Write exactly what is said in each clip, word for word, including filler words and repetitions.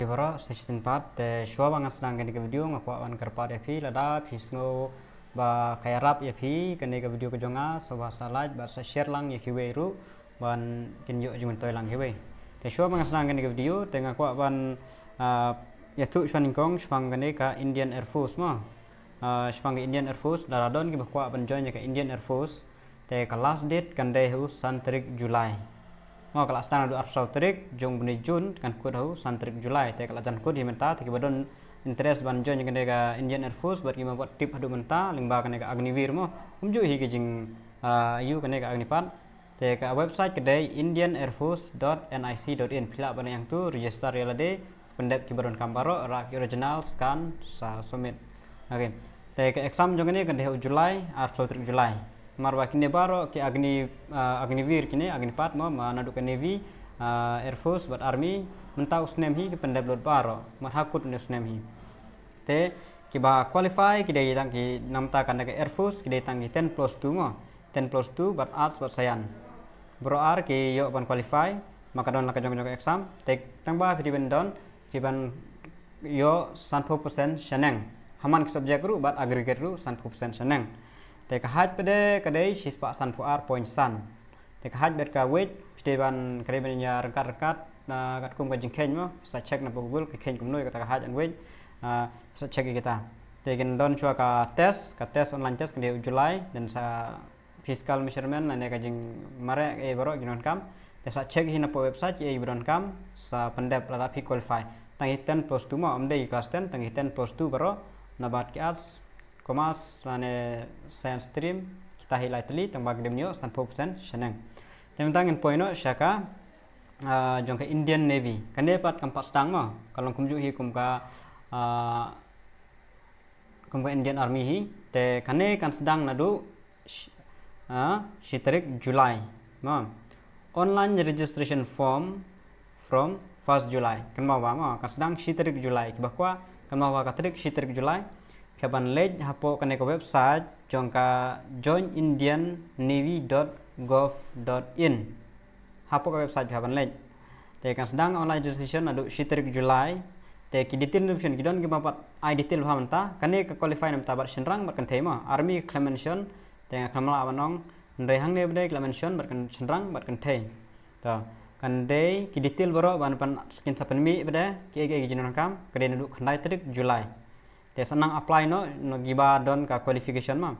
Phi baroh sa shisien pat, te shuwa ba nga sdang kane ka video nga kwah ban kyrpad ïa phi, lada phi sngew ba ka ïarap ïa phi kane ka video ka jong nga, sngewbha sa like bad sa share lang ïa kiwei ruh ban kin ïoh jingmyntoi lang kiwei. Te shuwa ba nga sdang kane ka video te nga kwah ban, ah, ïathuh shuwa nyngkong shaphang kane ka Indian Air Force mo. Ah, shaphang ka Indian Air Force, lada don kiba kwah ban join ïa ka Indian Air Force, te ka last date kan dei ha u san tarik July. Mo, ka la sdang naduh arphew saw tarik jong u bnai June, kan kut ha u san tarik July. Te ka la jan kut hi mynta, te kiba don interest ban join ïa kane ka Indian Air Force bad kiba pat tip haduh mynta lyngba kane ka Agniveer mo, kumjuh hi ka jing, ah, ïa kane ka Agnipath. Te ka website ka dei indian air force dot nic dot in. Phi lah ban ïa tu register ïa lade, pyndep kiba donkam baroh, rah ki original, scan sa submit. Okay. Te ka exam jong kane ka dei ha u July, arphew saw tarik July. Namar ba kine baroh ki Agni, ah, Agniveer kine, Agnipath mo, ma naduh ka Navy, ah, Air Force bad Army, mynta u snem hi ki pyndep lut baroh, mar ha kut une u snem hi. Te kiba qualify ki dei tang ki, namta kane ka Air Force ki dei tang ki ten plus two mo, ten plus two bad Arts bad Science. Baroh ar ki ïoh ban qualify, ma ka don la ka jong jong ka exam, te tang ba phi dei ban don, phi ban ïoh sanphew percent shaneng. Ha man ki subject ruh bad aggregate ruh sanphew percent shaneng. Te ka height pat de ka dei shispah sanphew ar point san. Te ka height bad ka weight, phi dei ban, ka dei ban ïa ryngkat ryngkat, ah, katkum ka jingkheiñ mo, sa check na Google, ka kheiñ kumno ïa kata ka height and weight, ah, sa check ïa kita. Te kin don shuwa ka test, ka test, online test, ka dei ha u July, then sa physical measurement, lane ka jingmareh, eh, baroh ki donkam. Te sa check hi na poh website, eh, ba donkam, sa pyndep lada phi qualify. Tang hi ten plus two mo, ym dei class ten, tang hi ten plus two baroh, na bad ki Arts, Commerce lane Science stream, kita hi lai tylli, tang ba ki dei ban ïoh sanphew percent shaneng. Te mynta ngin poi noh sha ka, ah, jong ka Indian Navy. Kane pat kam pat sdang mo, ka long kumjuh hi kum ka, ah, kum ka Indian Army hi. Te kane kan sdang naduh shi, ah, shi tarik July mo. Online registration form from first July. Kynmaw ba mo, kan sdang shi tarik July. Kiba kwah, kynmaw ba ka tarik shi tarik July, phi hap ban leit hapoh kane ka website jong ka join indian navy dot gov dot in. Hapoh ka website phi hap ban leit. Te kan sdang online registration naduh shi tarik July. Te ki detail notification ki don kiba pat ai detail bha mynta. Kane ka qualify na bynta bad shynrang bad kynthei mo. Army khlem mention, te nga khlem lah ban ong. Hynrei hangne pat de ki la mention bad kan shynrang bad kynthei. To, kan dei ki detail baroh ban, ban kin sa pynmih pat de, kiei kiei ki jingdonkam, ka dei naduh khyndai tarik July. Te sa nang apply noh, na kiba don ka qualification mo.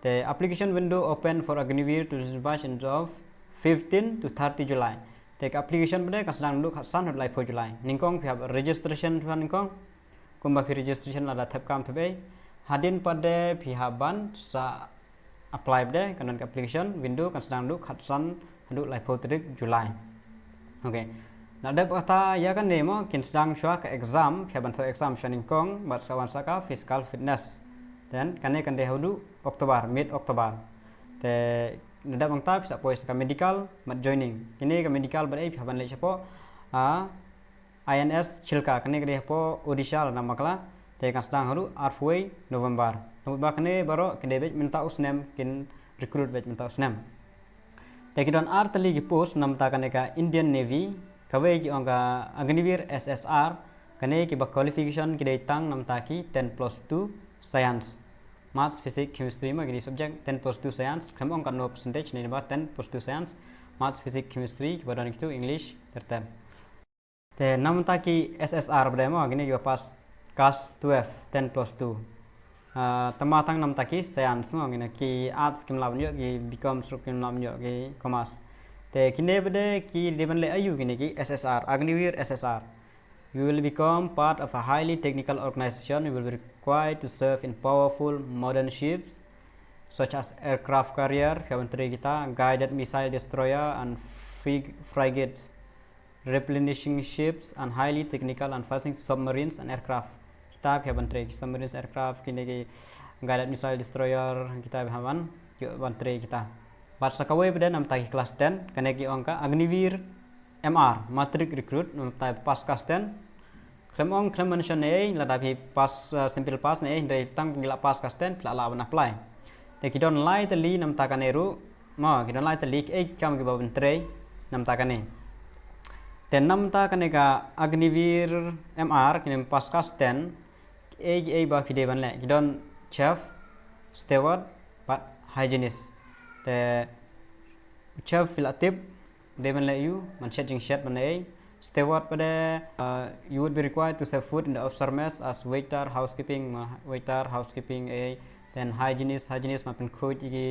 Te application window open for Agniveer to dispatch in of fifteen to thirty July. Te ka application pat de kan sdang naduh khatsan haduh laiphew July. Nyngkong phi hap registration phi hap nyngkong. Kumba phi registration lada thep kam thep ei. Hadien pat de phi hap ban sa apply pat de, kan don ka application window kan sdang naduh khatsan haduh laiphew tarik July. Okay. Nadep kata ïa kane mo, kin sdang shuwa ka exam, phi hap ban thoh exam shuwa nyngkong, bad sa wan sa ka physical fitness. Then kane kan dei haduh October, mid October. Te nadep hangta phi sa poi sa ka medical bad joining. Kine ka medical bad ei phi hap ban leit shapoh, ah, I N S Chilka, kane ka dei hapoh Odisha lane Meghalaya, te kan sdang haduh arphew November. Namar ba kane baroh ki dei beit mynta u snem, kin recruit beit mynta u snem. Te ki don ar tylli ki post na bynta kane ka Indian Navy, kawei ki ong ka Agniveer S S R, kane kiba qualification ki dei tang na bynta ki ten plus two science. Maths, physics, chemistry mo ki dei subject ten plus two science, khlem ong katno percentage ne, namar ten plus two science, maths, physics, chemistry, kiba don kitu English ter ter. Te na bynta ki S S R pat de mo, kine kiba pass class twelve, ten plus two. Ah, tangba tang na bynta ki science mo, kine ki arts kim lah ban ïoh, ki B Com ruh kim lah ban ïoh, ki commerce. Te kine pat de ki dei ban leh aïu kine ki S S R, Agniveer S S R. You will become part of a highly technical organization. You will be required to serve in powerful modern ships such as aircraft carrier, phi hap ban trei kita, guided missile destroyer and frig-, frigates, replenishing ships and highly technical and fighting submarines and aircraft. Kita phi hap ban trei ki submarines, aircraft, kine ki guided missile destroyer, kita phi hap ban, ïoh ban trei kita. Bad sa kawei pat de na bynta ki class ten, kane ki ong ka Agniveer M R, matric recruit, na bynta pass class ten. Khlem ong, khlem mention ne ei, lada phi pass, uh, simple pass ne ei, hynrei tang phi la pass class ten, phi la lah ban apply. Te ki don lai tylli na bynta kane ruh, mo, ki don lai tylli, kiei ki kam kiba ban trei na bynta kane. Te namta kane ka Agniveer M R, kine pass ka stand, ei ei ba phi dei ban leh, ki don chef, steward, bad hygienist. Te chef phi lah tip, dei ban leh ïa u, ban shet jingshet ban leh ei. Steward pat de, uh, you would be required to serve food in the upstairs mess as waiter, housekeeping, ma waiter, housekeeping, ei. Then hygienist, hygienist ma pynkhuid ïa ki,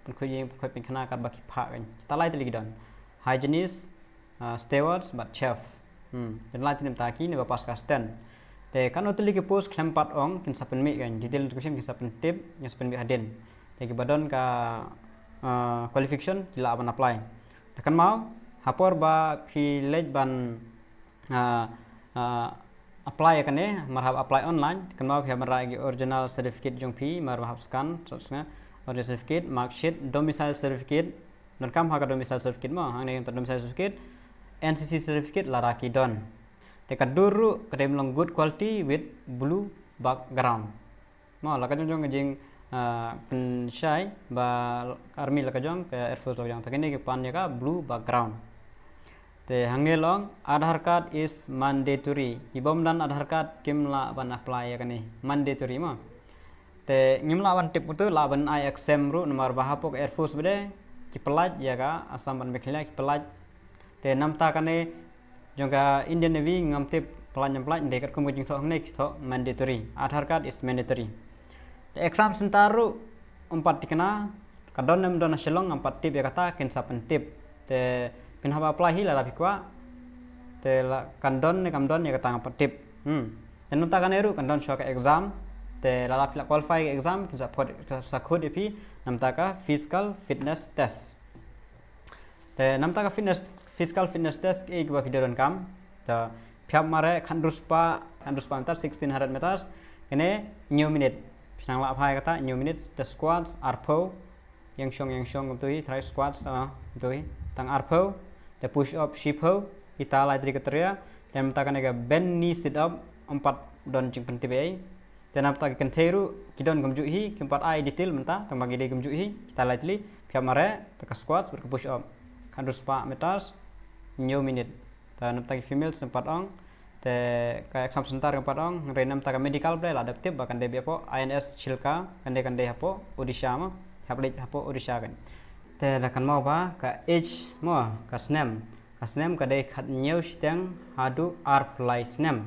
pynkhuid ïa ki, pynkhuid pynkhanna katba ki phah kan. Te lai tylli ki don. Hygienist, uh, stewards bad chef. Hmm, te lai tylli mynta kine ba pass ka stand. Te katno tylli ki post khlem pat ong kin sa pynmih kan, detail notification kin sa pyntip, kin sa pynmih hadien. Te kiba don ka, uh, qualification ki lah ban apply. Te kynmaw, ha por ba phi leit ban, uh, uh, apply ïa kane, namar hap apply online, kynmaw phi hap ban rah ïa ki original certificate jong phi, namar ba hap scan, sot snga, original certificate, mark sheet, domicile certificate, donkam ha ka domicile certificate mo, hangne ka domicile certificate, N C C certificate lada ki don. Te ka dur ruh ka dei ban long good quality with blue background. Mo, la ka jong jong ka jing, ah, pynshai ba army la ka jong, ka air force la ka jong. Te kine ki pan ïa ka blue background. Te hangne long Aadhaar card is mandatory. Ki bym don Aadhaar card kim lah ban apply ïa kane. Mandatory mo. Te ngim lah ban tip uto, lah ban ai exam ruh namar ba hapoh ka air force ba de ki pyllait ïa ka Assam bad Meghalaya ki pyllait. Te namta kane jong ka Indian Navy ngam tip pyllait ne ym pyllait, hynrei katkum ka jingthoh hangne ki thoh mandatory. Aadhaar card is mandatory. Te exam center ruh ym pat thikna, ka don ne ym don ha Shillong ngam pat tip ïa kata, kin sa pyntip. Te phin hap apply hi lada phi kwah. Te la kan don ne kam don ïa kata ngam pat tip. Hmm. Te namta kane ruh kan don shuwa ka exam. Te lada phi la qualify ka exam kin sa khot, sa khot ïa phi namta ka physical fitness test. Te namta ka fitness, physical fitness test kiei kiba phi dei donkam. Te phi hap mareh khatnru spah, khatnru spah meter, sixteen hundred meters. Kane hynñiew minit. Phi nang lah phai kata hynñiew minit. Te squats arphew, ïeng shong ïeng shong kumto hi, try squats, ah, kumto hi. Tang arphew, te push up shiphew, kita lai tylli ka tria. Te namta kane ka bend knee sit up, ym pat don jingpyntip ei. Te namta ki kynthei ruh ki don kumjuh hi, kim pat ai detail mynta, tang ba ki dei kumjuh hi, kita lai tylli, phi hap mareh, te ka squats bad ka push up. Khatnru spah meters, hynñiew minit. Te namta ki females ngam pat ong, te ka exam center ngam pat ong, hynrei namta ka medical phi la dep tip ba kan dei beit hapoh I N S Chilka, kan dei, kan dei hapoh Odisha mo, hap leit hapoh Odisha kan. Te da kynmaw ba ka age mo, ka snem, ka snem ka dei khathynñiew shiteng haduh arphew lai snem.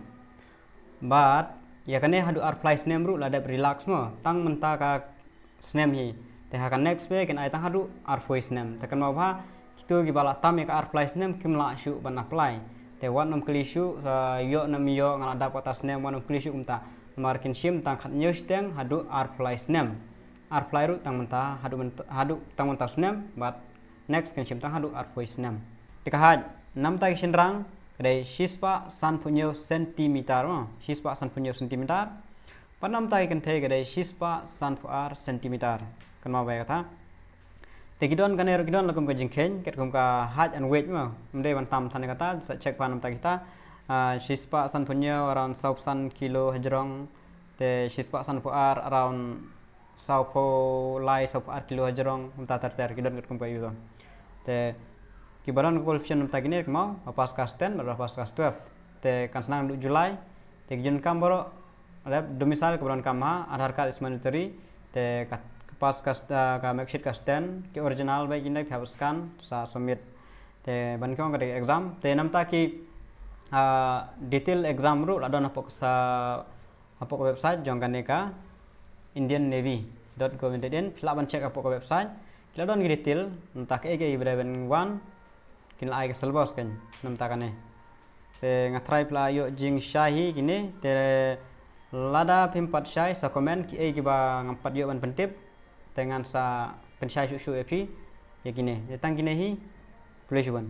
Bad ïa kane haduh arphew lai snem ruh la dep relax mo, tang mynta ka snem hi. Te ha ka next phi kin ai tang haduh arphew snem. Te kynmaw ba kito kiba la tam ïa ka arphew lai snem kim lah shuh ban apply. Te wat nym kylli shuh, ah, ïoh ne ym ïoh, nga la dap kata snem, wat nym kylli shuh kumta. Namar kin shim tang khathynñiew shiteng haduh arphew lai snem. Arphew lai ruh tang mynta, haduh mynta, haduh tang mynta snem, bad next kin shim tang haduh arphew snem. Te ka height, namta ki shynrang, ka dei shispah sanphew hynñiew centimeter mo, shispah sanphew hynñiew centimeter. Bad namta ki kynthei ka dei shispah sanphew ar centimeter. Kynmaw ba ïa kata. Te ki don kane ruh ki don la kum ka jingkheiñ, katkum ka height and weight mo. Ym dei ban tam than ïa kata, sa check pat namta kita. Ah, shispah sanphew hynñiew around sawphew san kilo hajrong. Te shispah sanphew ar around sawphew lai, sawphew ar kilo hajrong, mynta ter ter ki don katkum ka ïu to. Te kiba don ka qualification mynta kine kynmaw, ba pass class ten, ba pass class twelve. Te kan sa nang haduh July, te ki jingdonkam baroh, lep domicile kaba donkam ha, Aadhaar card is mandatory, te ka, ka pass class, ah, ka mark sheet class ten, ki original ba kine phi hap scan, sa submit. Te ban kyong ka dei exam, te namta ki, ah, detail exam ruh la don hapoh ka sa hapoh ka website jong kane ka Indian Navy dot gov dot in, phi lah ban check hapoh ka website. Ki la don ki detail, namta kaei kaei ba dei ban wan, kin la ai ka syllabus kan, namta kane. Te nga tharai phi la ïoh jingshai hi kine, te lada phim pat shai sa comment kiei kiba ngam pat ïoh ban pyntip. Te ngan sa pynshai shuh shuh ïa phi ïa kine. Ïa tang kine hi. Khublei shibun.